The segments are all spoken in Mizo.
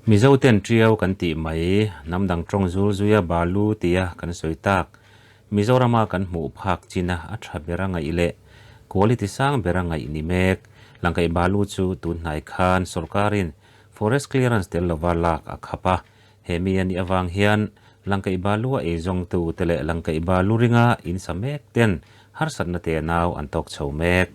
Mizoten Tiau kan tih mai, hnam dang tawng zul zuia balu tia kan sawi tak, Mizorama kan hmuh phak china a tha bera ngaih leh quality sang bera ngaih ni mek. Langkaih balu chu tun hnai khan sorkarin forest clearance tel lova lak a khap a, he mi a nih avang hian Langkaih balua eizawngtu te leh Langkaih balu ringa insa mek ten harsatna tenau an tawk chho mek.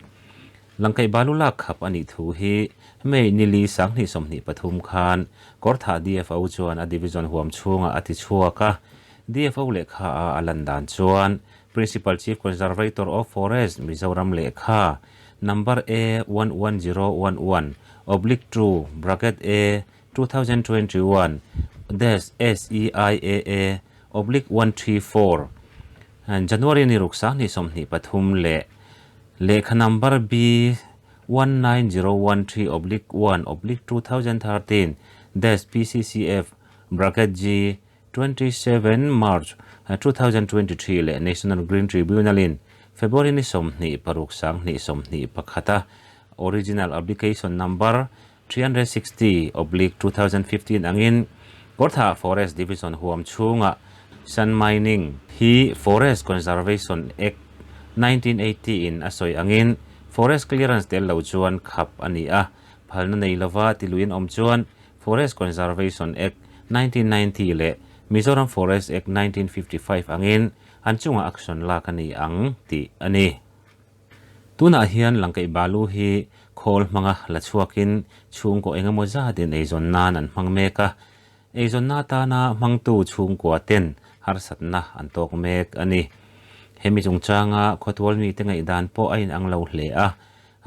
Langkaih balu lak khap a nih thu hi May nili 2023 khan Kawrthah DFO chuan a division huam chhungah a ti chhuak a. DFO lehkha a a lan dan chuan Principal Chief Conservator of Forest Mizoram lehkha number A 11011 oblique 2 bracket A 2021 dash SEIAA oblique 134 January ni ruk 2023 leh lehkha number B 19013 oblique 1 oblique 2013 dash PCCF bracket G 27 March 2023 leh National Green Tribunal in February ni 26 2021 a original application number 360 oblique 2015 angin Kawrthah Forest Division huam chhunga Sand Mining hi Forest Conservation Act 1980 in a sawi angin Forest Clearance tel lo chuan khap a ni a, phalna nei lova tiluin awm chuan Forest Conservation Act 1990 leh Mizoram Forest Act 1955 angin an chungah action lak a ni ang tih a ni. Tunah hian Langkaih Balu hi khawl hmanga la chhuakin chhungkaw eng emaw zatin eizawn nan an hmang mek a, eizawnna atana hmangtu chhungkua ten harsatna an tawk mek a ni. Hemi chungchanga khawtual mite ngaihdan pawh a inang lo hle a,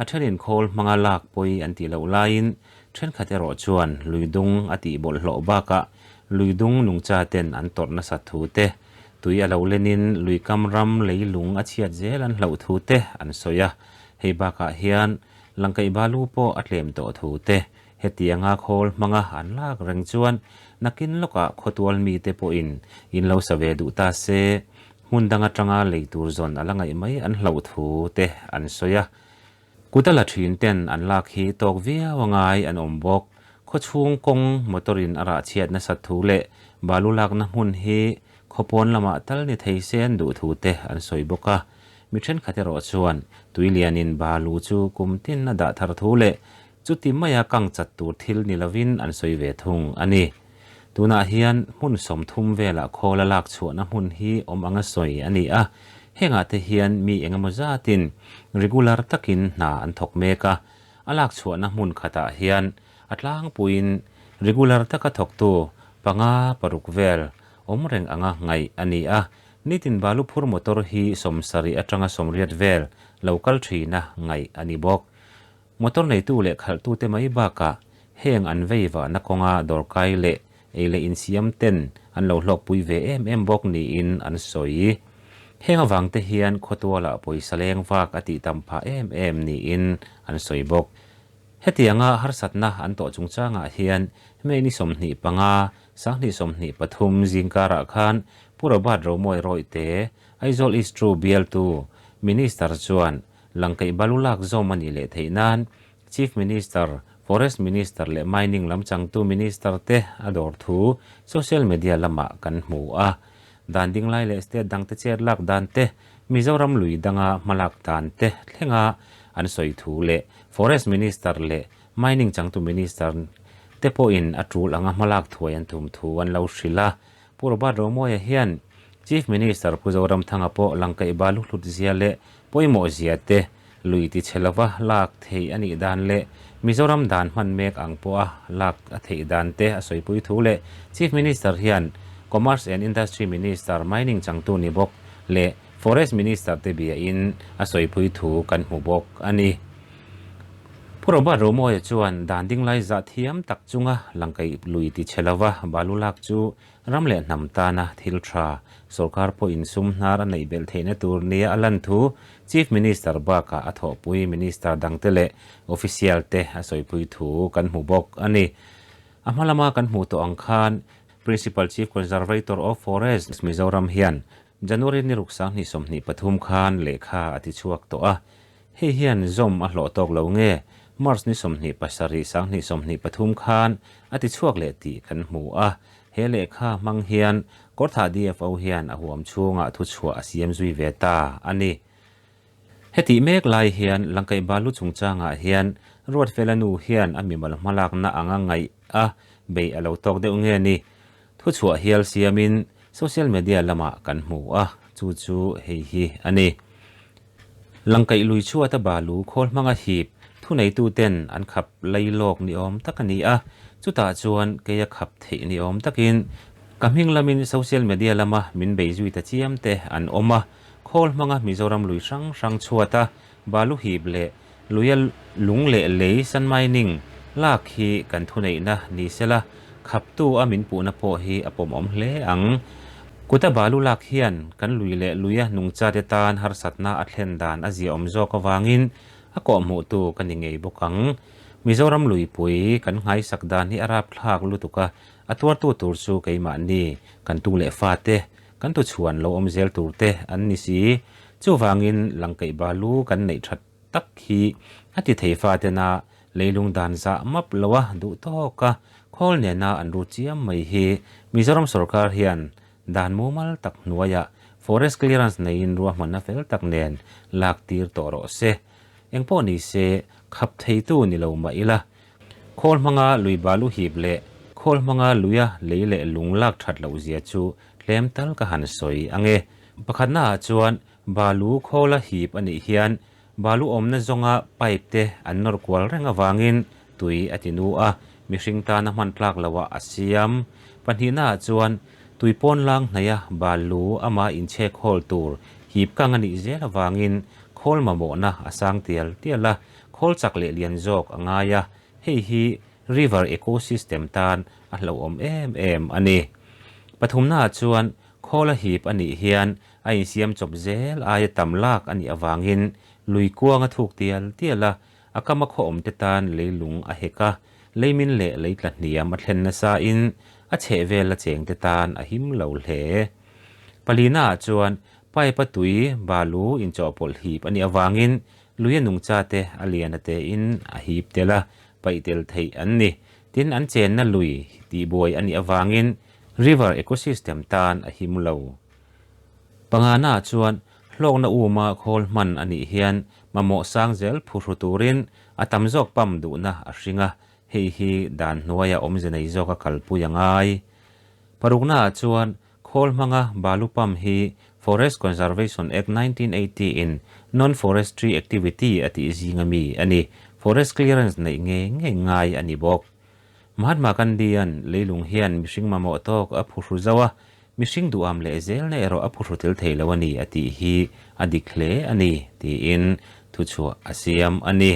a thenin khawl hmanga lak pawi an tih loh laiin thenkhat erawh chuan luidung a tih bawlhhlawh bakah luidung nungcha ten an tawrh nasat thu te, Tui a lo lenin luikam ram leilung a chhiat zel an hlauh thu te an sawi a, hei bakah hian Langkaih balu pawh a tlem tawh thu te, hetianga khawl hmanga an lak reng chuan nakin lawkah khawtual mite pawhin in lo sa ve duh ta se, hmun dang atanga lei tur zawn a la ngaih mai an hlauh thu te an sawi a. Kut a la thin ten an lak hi tawk viau a ngai an awm bawk. Khawchhung kawng motor in a rah chhiat nasat thu leh balu lakna hmun hi khawpawn lamah tal ni thei se an duh thu te an sawi bawk a. Mi thenkhat erawh chuan tuilian in balu chu kum tin a dah thar thu leh chuti maia kang chat tur thil ni lovin an sawi ve thung a ni. Tunah hian hmun 30 velah khawl a lak chhuahna hmun hi awm anga sawi a ni a, hengah te hian mi engemaw zatin regular takin hna an thawk mek a, a lak chhuahna hmun khatah hian a tlangpuiin regular taka thawktu panga paruk vel awm reng anga ngaih a ni a, nitin balu phur motor hi 70 atanga 80 vel lo kal thina ngaih a ni bawk. Motor neitu leh khalhtute mai bakah heng an vei vahna kawnga dawrkai leh ei leh insiam ten an lo hlawkpui ve em em bawk niin an sawi. Heng avangte hian khawtualah pawisa leng vak a tih tam phah em em niin an sawi bawk. Hetianga harsatna an tawh chungchangah hian May ni 25, 2023 zingkarah khan Pu Robert Romawi Rawihte, Aizawl East True bialtu Minister chuan Langkaih balu lak zawm a nih leh theih nan Chief Minister, Forest Minister leh Mining lam changtu Minister te a dawr thu social media lamah kan hmu a. Dan ding lai leh state dangte chet lak dan te, Mizoram lui danga hmalak dan te thlenga an sawi thu leh Forest Minister leh Mining changtu Minister te pawhin a tul anga hmalak thuai an tum thu an lo hrilh a. Pu Robert Romawia hian Chief Minister Pu Zoramthanga pawh Langkaih balu hlut zia leh pawimawh zia te lui ti chhe lova lak theih a nih dan leh Mizoram dan hman mek ang pawha lak a theih dan te a sawipui thu leh Chief Minister hian Commerce and Industry Minister, Mining changtu ni bawk leh Forest Minister te biain a sawipui thu kan hmu bawk a ni. Pu Robert Romawia chuan dan ding lai zah thiam tak chunga Langkaih lui ti chhe lova balu lak chu ram leh hnam tana thil tha, sorkar pawhin sum hnar a neih belh theihna tur nia a lan thu Chief Minister bakah a thawhpui Minister dangte leh Official te a sawipui thu kan hmu bawk a ni. A hma lama kan hmuh tawh ang khan Principal Chief Conservator of Forest Mizoram hian January ni ruk 2023 khan lehkha a ti chhuak tawh a, hei hian zawm a hlawh tawk lo nge? March ni 27 2023 khan a tichhuak leh tih kan hmu a. He lehkha hmang hian Kawrthah DFO hian a huam chhungah thuchhuah a siam zui ve ta a ni. Hetih mek lai hian Langkaih Balu chungchangah hian Ruatfela nu hian a mimal hmalakna anga ngaih a beih a lo tawk deuh nge ni? Thuchhuah hial siamin social media lamah kan hmu a, chu chu hei hi a ni. Langkaih lui chhuata balu khawl hmanga hip thuneituten an khap lei lawk ni awm tak a ni a, chutah chuan keia khap theih ni awm takin ka hming lamin social media lama min bei zui ta chiam te an awm a, khawl hmanga Mizoram lui hrang hrang chhuata balu hip leh Luia lung leh lei sand mining lak hi kan thuneihna ni sela, khaptu a min puhna pawh hi a pawmawm hle ang. Kuta balu lak hian kan lui leh luia nungchate tan harsatna a thlen dan a ziaawm zawk avangin a kawhhmuhtu ka ni ngei bawk ang. Mizoram luipui kan nghaisak dan hi a rapthlak lutuk a, a tuartu tur chu keimahni, kan tu leh fate, kan tuchhuan lo awm zel turte an ni si. Chuvangin langkaih balu kan neih that tak hi a ti thei fatena leilung dan zah map lo a duh tawk a, khawl nena an ru chiam mai hi Mizoram sorkar hian dan mumal tak hnuaiah forest clearance neiin ruahmanna fel tak nen lak tir tawh rawh se. Engpawh ni se khap theitu ni lo mah ila, khawl hmanga lui balu hip leh khawl hmanga luia lei leh lung lak that loh zia chu tlem tal ka han sawi ang e. Pakhatnaah chuan Balu khawla hip a nih hian balu awmna zawnga pipe te an nawr kual reng avangin tui a ti nu a, mihring tana hman tlak loah a siam. Pahnihnaah chuan tui pawn lang hnaia balu ama inchhek hawl tur hip kang a nih zel avangin khawl mamawhna a sang tial tial a, khawl chak leh lian zawk a ngai a, hei hi river ecosystem tan a hlauhawm em em a ni. Pathumnaah chuan khawla hip a nih hian A insiam chawp zel aia tam lak a nih avangin lui kuang a thuk tial tial a, a kam a khaw awmte tan leilung a hek a, leimin leh lei tla hniam a thlen nasain a chhehvel a chengte tan a him lo hle. Palina ah chuan pipe a tui balu inchawhpawlh hip a nih avangin lui a nungchate a lian a tein a hip tel a, paih tel theih an ni. Tin, an chenna lui tihbuai a nih avangin river ecosystem tan a him lo. Pangana chuan hlawkna uma khawl hman a nih hian mamawh sang zel phuhru turin a tam zawk pump duhna a hring a, hei hi dan hnuaia awmze nei zawka kalpui a ngai. Paruknaah chuan khawl hmanga balu pump hi Forest Conservation Act 1980 in Non-Forestry Activity a tih zinga mi a ni. Forest clearance neih ngei ngei ngai a ni bawk. Mahatma Gandhi-a'n leilung hian mihring mamawh tawk a phuhru zo a, mihring duham leh zelna erawh a phuhru tel thei lo a ni a tih hi a dik hle a ni, tiin thuchhuah a siam a ni.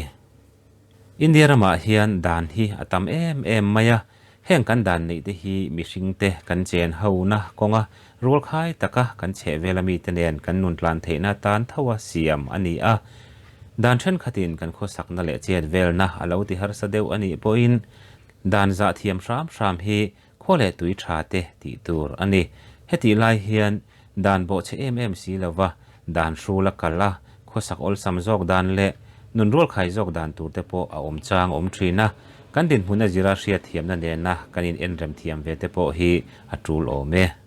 India ramah hian dan hi a tam em em mai a, heng kan dan neih te hi mihringte kan chen hona kawnga rualkhai taka kan chhehvela mite nen kan nun tlan theihna tan tho a siam a ni a. Dan thenkhatin kan khawsakna leh chet velna a lo ti harsa deuh a nih pawhin dan zah thiam hram hram hi khua leh tui tha te tih tur a ni. Hetih lai hian dan bawhchhe em em si lova dan hrul a kal a, khawsak awlsam zawk dan leh nun rualkhai zawk dan tur te pawh a awm chang awm thin a, kan dinhmun a zira hriatthiamna nena kan in enrem thiam ve te pawh hi a tul awm e.